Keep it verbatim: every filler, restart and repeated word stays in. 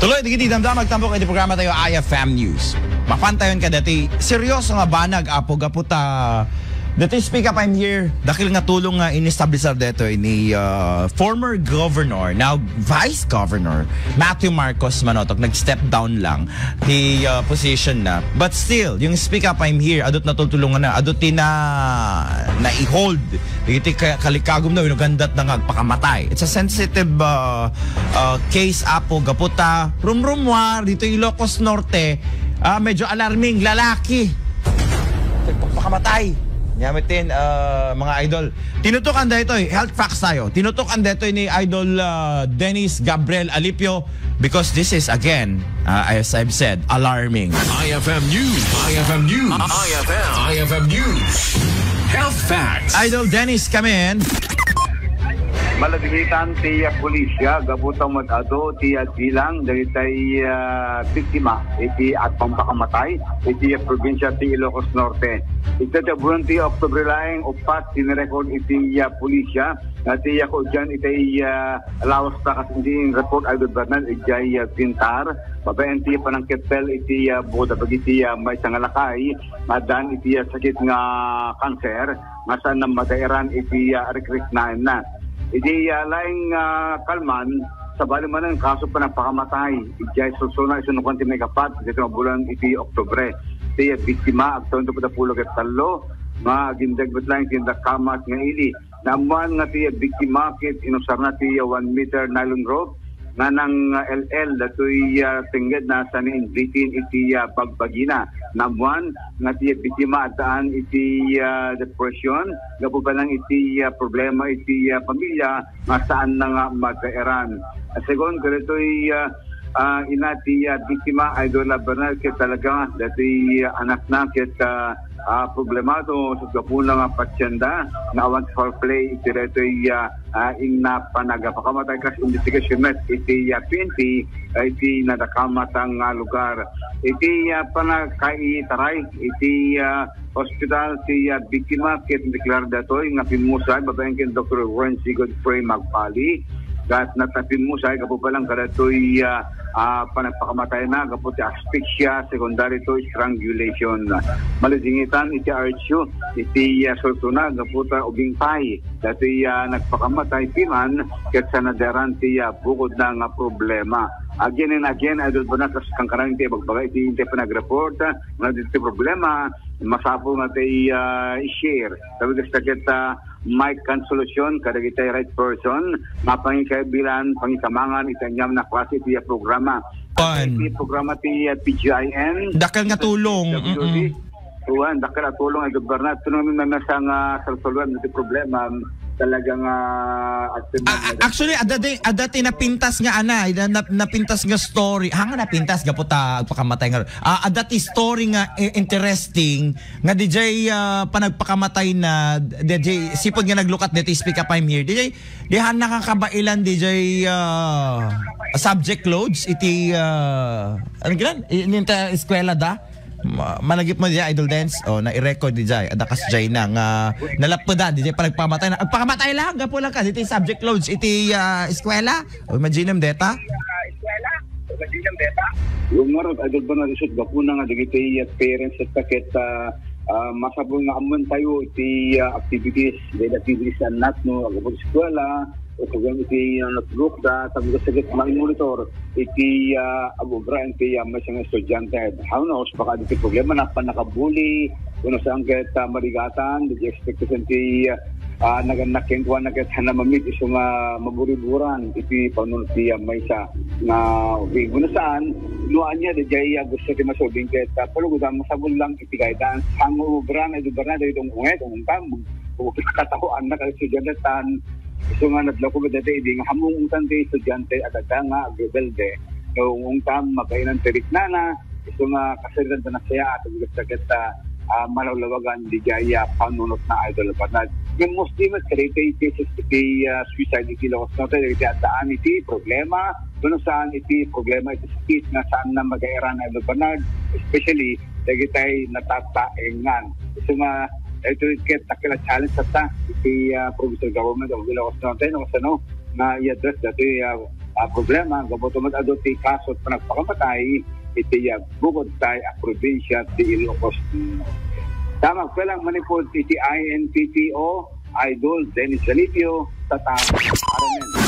Tuloy, dagiti damdama agtambok iti programa tayo, I F M News. Mapantayon ka dati, seryoso nga banag, Apo, gapu ta dati Speak Up, I'm Here, dakkel nga tulong nga inestablisar detoy ni, ah, former governor, now vice governor, Matthew Marcos Manotok, nag-step down lang ti, ah, position na. But still, yung Speak Up, I'm Here, adut natutulungan na, adut ti na, na-hold. Iti ka-, kalikagum na, wino gandat na nga agpakamatay. It's a sensitive, ah, ah, case, Apo, gapu ta rumrumwar dito Ilocos Norte, ah, medyo alarming, lalaki. Pakamatay. Nyamitin, ah, mga idol. Tinutukan daytoy, health facts tayo. Tinutukan daytoy ni Idol, ah, Dennis Gabriel Alipio because this is, again, ah, as I've said, alarming. I F M News. I F M News. I F M. I F M News. Health facts. Idol Dennis, come in. Malagimitan ti, ah, pulisya gapu ta umad-adu ti, ah, bilang dagitay, ah, biktima iti agpampakamatay iti, ah, probinsya ti Ilocos Norte. Iti bulan ti Oktubre laeng, upat ti nirecord iti, ah, pulisya nga ti, ah, kaudian iti, ah, lawas ta kas iti report, Idol Bernal, idiay, ah, Vintar, babaen ti panangkettel iti, ah, bukod a bagiti, ah, maysa nga lakay nga addaan iti, ah, sakit nga kanser nga saan na madairan iti, ah, rikrik na. Iti, ah, laeng, ah, kalman, sabali manen kaso panagpakamatay, idiay Solsona, isu no kuan ti maikapat, iti nga bulan iti Oktubre. Iti, ah, biktima, agtawen ti pulo ket tallo, nga agindeg met laeng ti nadakamat nga ili. Naammuan nga ti, ah, biktima ket inusarna ti, ah, one meter nylon rope, nga nang, ah, L L datoy, ah, tengngeddna sa ni Invitin iti, ah, bagbagina. Naammuan nga ti biktima addaan iti, ah, depression gapu pa lang iti, ah, problema iti, ah, pamilya nga saan na nga madairan. Segun kadatoy, ah, ah, ina ti, ah, biktima, Idol Bernal, ket talaga datoy, ah, anakna ket, ah, ah, problemado sa gapuna nga patienda nga awan foul play iti daytoy, ah, ah, inna panagpakamatay kas investigasyon met iti, ah, P N P, ah, iti nadakamat nga lugar. Iti, ah, panagkaitaray iti, ah, hospital ti, ah, biktima ket nadeklar datoy nga pimmusay babaen ken Doktor Renzi Godfrey Magpali. Ket napimmusay gapu pa lang kadatoy, ah, ah, panagpakamatayna gapu ti asphyxia secondary to strangulation. Malagimitan iti R H U iti, ah, Solsona gapu ta ubing pay datoy, ah, nagpakamatay piman ket sa nadairan ti, ah, bukodna nga problema. Again and again, Idol Bernal, kas-, kankanayon ti ibagbaga iti, iti panag-report, ah, nga ditoy problema, masapul nga ti, ah, i-share. Sabi kasta ket, ah, may kan solusyon kadagiti right person, mapangikabilan, pangikamangan iti aniam nga klase ti programa. Fun. Iti programa ti, ah, P G I N, Dakkel nga tulong. W D. Mm-mm. Wen, dakkel a tulong, Idol Bernal. Iti no amin maysa nga solsolwen ti problema, talaga nga, ah, agtindog. Ah, ah, actually, adda ti, adda ti napintas nga ana, na, na, napintas nga story. Ha, nga napintas, gapu ta agpakamatay nga. Ah, adda ti story nga i-, interesting nga D J, ah, panagpakamatay na, D J, sipud nga naglukat dito, Speak Up, I'm Here. D J, di han nakakabailan, D J, ah, subject loads, iti, ah, ano gilan? I-, ininta eskwela da? Ma-, malagip mo diya, Idol Dance? O, nai-record di jay. Ada kas jay na nga nalapudan, di jay panagpamatay na. Agpakamatay lang, gapu lang ka. Dito yung subject loads, iti, ah, eskwela. O, imagine mo, deta? Yung nga rod, Idol Bernal, isut gapuna nga dagiti, ah, parents at takit, ah, ah, masapul nga ammoentayo iti, ah, activities, daily activities ti annak, no, aggapu ti eskwela, o program iti, ah, notebook da, tapno sakit mangimonitor iti, ah, agubraen ti, ah, maysa nga estudiante. How knows, baka ditoy problema, napan nakabuli, wenno saan ket, ah, marigatan, ditoy expectation ti, ah, ah, nagannak kenkuana ket han a mamit isu nga maburiburan iti panunot ti, ah, maysa nga, okay, wenno saan, no ania, daydiay, ah, gusto ti masubing ket, ah, palugodan, masapul lang iti guidance. Hango ubra nga iti ubra na dagiti ung-unget, ung-ungtan, ug kataoanna kadagiti estudiante tan isu nga nadlaw ko daytoy idi nga hammong ungtan ti estudiante a daga nga agrebelde. No ung-ungtan, mabainan ti riknana, isu nga kasaritan ta nasaya at ug kasta, ah, malawlawagan di jaya panunot na Idol Bernard. Yung mostly mas kadagiti cases iti, ah, suicide iti Ilocos Norte, dagiti addaan iti problema, wenno saan iti problema iti sakit nga saan na magairan Idol Bernard, especially dagitay natataengan. Isu nga, ito ket dakkel a challenge ta iti, ah, provincial government of Ilocos Norte, no, kasano nga i-address dati, ah, ah, problema, gapu met adu ti kaso ti panagpakamatay iti, ah, bukod tay a probinsya ti Ilocos Norte. Sa' agpayso lang manipud iti I N P T O, Idol Dennis Zalipio, Tatang Aramen.